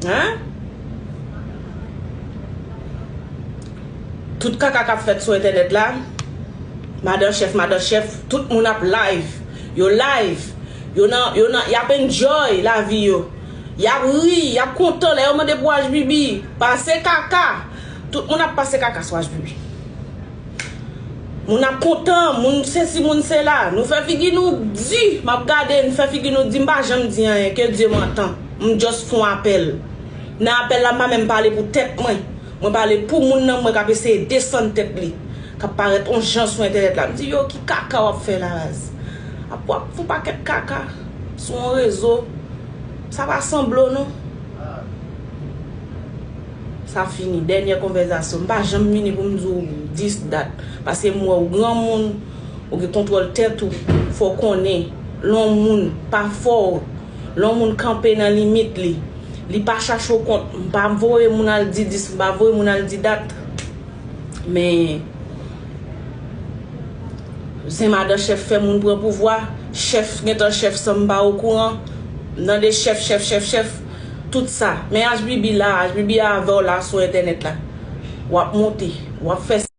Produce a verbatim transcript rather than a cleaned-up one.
Hein? Tout kaka k ap fèt sou entènèt la, madan chèf, madan chèf, tout moun ap live. Yo live. Yo nan, yo nan, y ap enjoy lavi yo. Y ap ri, y ap kontan. Lè yo mande pou H B B, pase kaka. Tout moun ap pase kaka sou H B B. Moun ap kontan, moun sesi, moun sela. Nou fè figi nou di, m ap gade, nou fè figi nou di, m pa janm di anyen, ke Dye m antan. M just fon apèl. Nan apèl la, m pa menm pale pou tèt mwen. Mwen pale pou moun nan mwen k ap eseye desann tèt li. K ap parèt on jan sou entènèt la. M di, yo, ki kaka w ap fè la, raz? Ap w ap fon pakèt kaka sou on rezo. Sa pa sanble w, non. Sa fini. Dènyè konvèsasyon. M pa janm vini pou m di w dis dat. Paske m wè w granmoun, ou gen kontwòl tèt ou. Fò w konnen. Lè yon moun pa fò w, lè yon moun kanpe nan limit li, li pa chache w kont. M pa voye moun al di dis, m pa voye moun al di dat. Men, zen madan chèf fè moun pran pouvwa. Chèf, gentan chèf san m pa okouran. M tande chèf, chèf, chèf, chèf. Tout sa. Men H B B la, H B B avè w la sou entènèt la. W ap monte, w ap fè